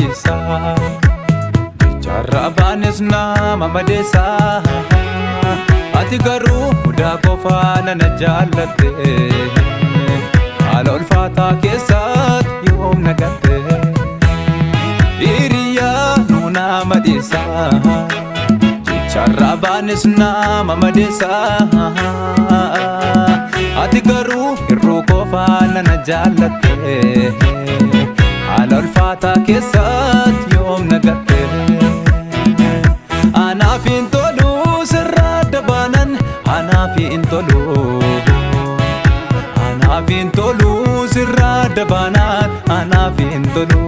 dhiisaa. Jecharraa baanes nama madeessaa. Ati garuu mudaa qofaa nana jaallatte. Haala ulfaataa keessatti yoom na gatte. Hiriyaa nuu nama dhiisaa. Jecharraa baanes nama madeessaa. Ati garuu hir'uu qofaa nana jaallatte. Haala ulfaataa keessatti yoom na gatte. Anaaf hin tolu sirraa dabaanan, anaaf hin tolu. Anaaf hin tolu sirraa dabaanaan, anaaf hin tolu.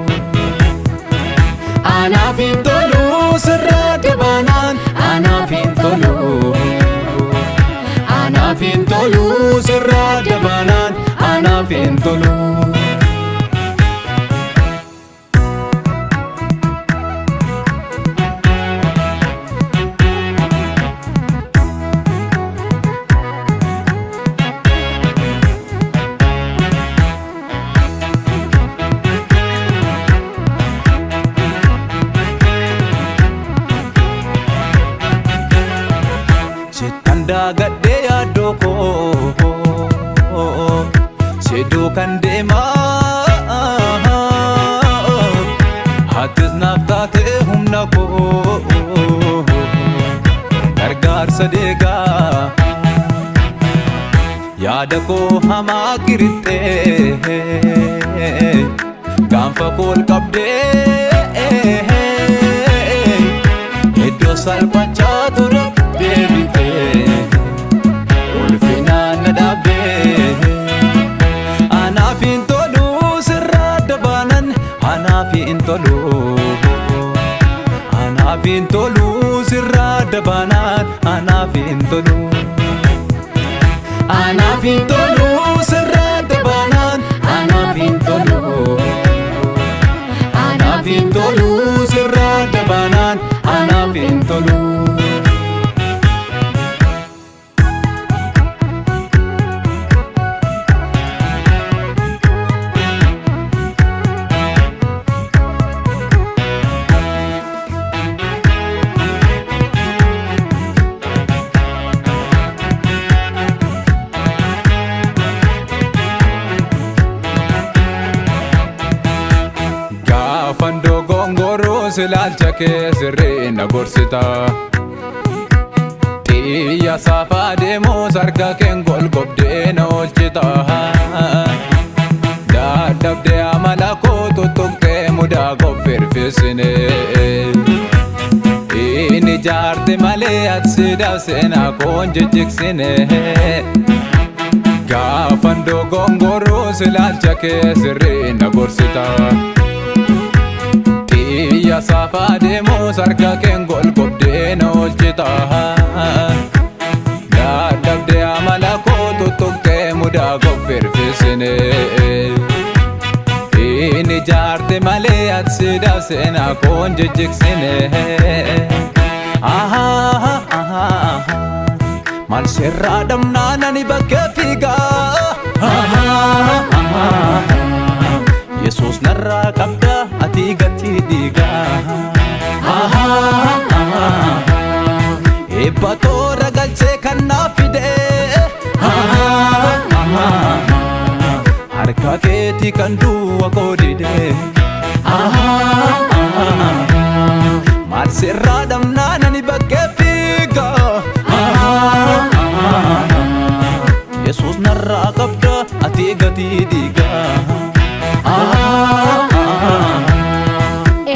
Anaaf hin tolu sirraa dabaanaan, anaaf hin tolu. Anaaf hin tolu sirraa dabaanaan, anaaf hin tolu. Sittan daagadhee yaaddoo koo si duukan deemaa. Atis naaf taatee humna koo gargaarsa deegaa. Yaada koo hamaa qirixxee gaanfa koo ol qabdee iddoo salphachaa ture deebitee ulfinaan na dhaabdee. Anaaf hin tolu sirraa dabaanan, anaaf hin tolu. Anaaf hin tolu sirraa dabaanaan, anaaf hin tolu. Anaaf hin tolu sirraa dabaanaan, anaaf hin tolu. Anaaf hin tolu sirraa dabaanaan, anaaf hin tolu. Gaafan dogongoruu ilaalcha kee sirrii na gorsita. Xiyya saafaa deemuus harka keen golgobdee na oolchita. Dadhabdee amala koo tuttuqxee mudaa koo firfisine. Inni jaarte malee ati seenaa koon jijjigsine. Gaafan dogongoruu ilaalcha kee sirrii na gorsita. Xiyya saafaa deemuus harka keen golgobdee na oolchita. Dadhabdee amala koo tuttuqxee mudaa koo firfisine. Inni jaarte malee ati seenaa koon jijjigsine. Maal sirraa dhabnaan ani bakkee fiigaa. Yesuus narraa qabda ati gatii dhiigaa. Eebba toora galchee kan naaf fide. Harka keetii kan duwwa koo dide. Maal sirraa dhabnaan ani bakkee fiigaa. Yesuus narraa qabda ati gatii dhiigaa.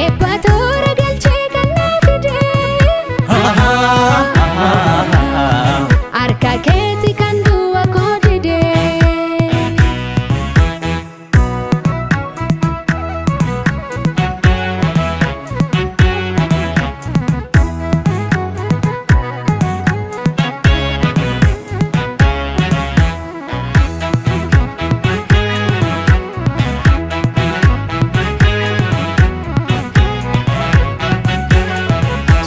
Eebba toora galchee kan naa fide. Harka keeti kan duwwa koo dide.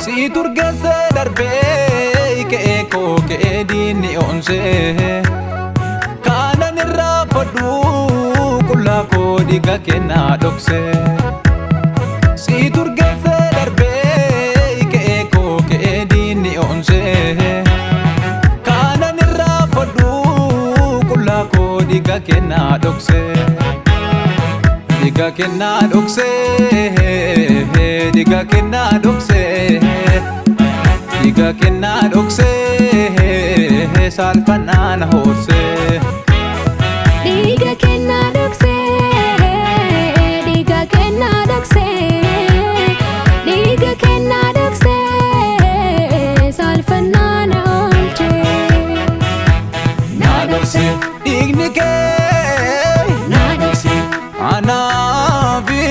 Si turgeessee darbee ka'ee koo ka'ee diinni onsee. Kaanan irraa fadhu qullaa koo dhiiga kennaa dhoksee. Si Dhiiga kennaa dhoksee, dhiiga kennaa dhoksee, dhiiga kennaa dhoksee, dhiiga kennaa dhoksee, saalfannaa na hoorsee. Dhiiga kennaa dhoksee, dhiiga kennaa dhoksee, dhiiga kennaa dhoksee, saalfannaa na oolchee. Na dhoksee dhiigni kee Na dhoksee, anaafi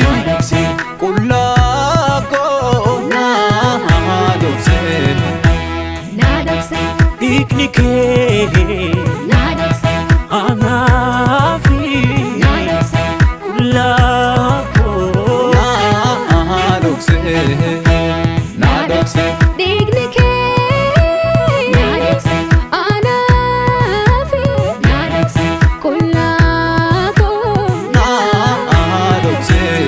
na dhoksee, qullaa koo na dhoksee. Na dhoksee, Dhiigni kee na dhoksee, anaafi na dhoksee, qullaa koo. Na dhoksee, na dhoksee. Dhiigni kee na dhoksee, anaafi na dhoksee, qullaa koo Na dhoksee.